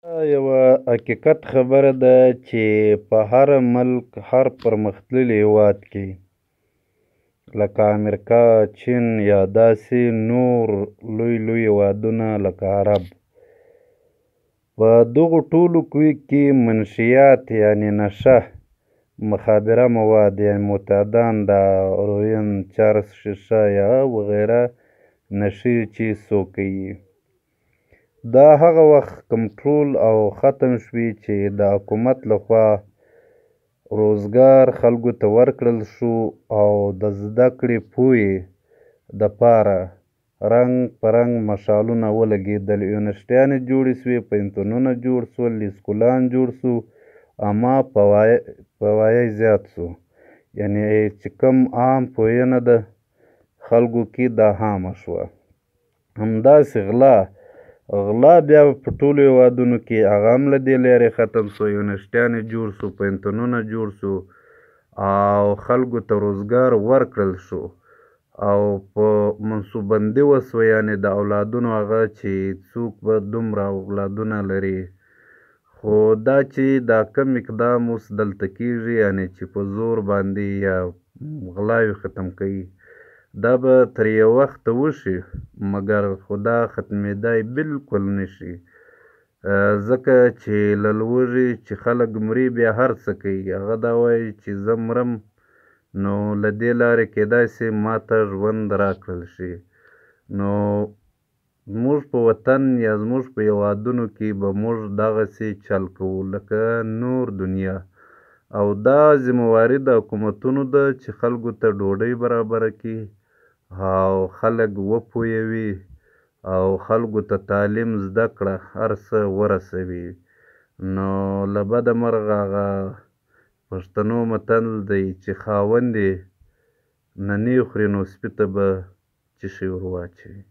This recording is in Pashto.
یوه حقیقت خبره ده چې په هر ملک، هر پرمختللي هېواد کې لکه امریکا، چین یا داسې نور لوی لوی هېوادونه لکه عرب، په دغو ټولو کې منشیات یعنې نشه، مخابره مواد یعنې معتادان، دا هرویین، چرس، شیشه یا وغیره نشې چې څوک کوي، دا هغه وخت کنټرول او ختم شوې چې د حکومت لخوا روزګار خلکو ته ورکړل شو او د زده کړې پوهې دپاره رنګ په رنګ مشالونه ولګېدل، یونیورسټیانې جوړې شوې، پوهنتونونه جوړ شول، اسکولان جوړ شو، اما پوایه زیات شو، یعنې چې کوم عام پوهنه ده خلکو کې دا عامه شوه. همداسې غلا، غلا بیا په ټولو هېوادونو کې هغه هم له دې لارې ختم شو، یونیورسټیانې جوړ شو، پوهنتونونه جوړ شو او خلکو ته روزګار ورکړل شو او په منصوبندي وسوه، یعنې د اولادونو هغه چې څوک به دومره اولادونه لري. خو دا چې دا کم اقدام اوس دلته کېږي، یعنې چې په زور باندې یا غلاوې ختم کوي، دا به تر یو وخته وشي، مګر خو دا ختمېدای بالکل نه شي، ځکه چې له لوږې چې خلک مري بیا هر څه کوي. هغه دا وایي چې زه مرم نو له دې لارې کېدای شي ما ته ژوند راکړل شي. نو زموږ په وطن یا زموږ په هېوادونو کې به موږ دغسې چل کوو لکه نور دنیا، او دا ذمه واري د حکومتونو ده چې خلکو ته ډوډۍ برابره کړي او خلک وپوهوي او خلکو ته تعلیم، زده کړه، هر څه ورسوي. نو له بده مرغه هغه پښتنو متل دی چې خاوند یې ننې خوري نو سپي ته به څه شی ور واچوي.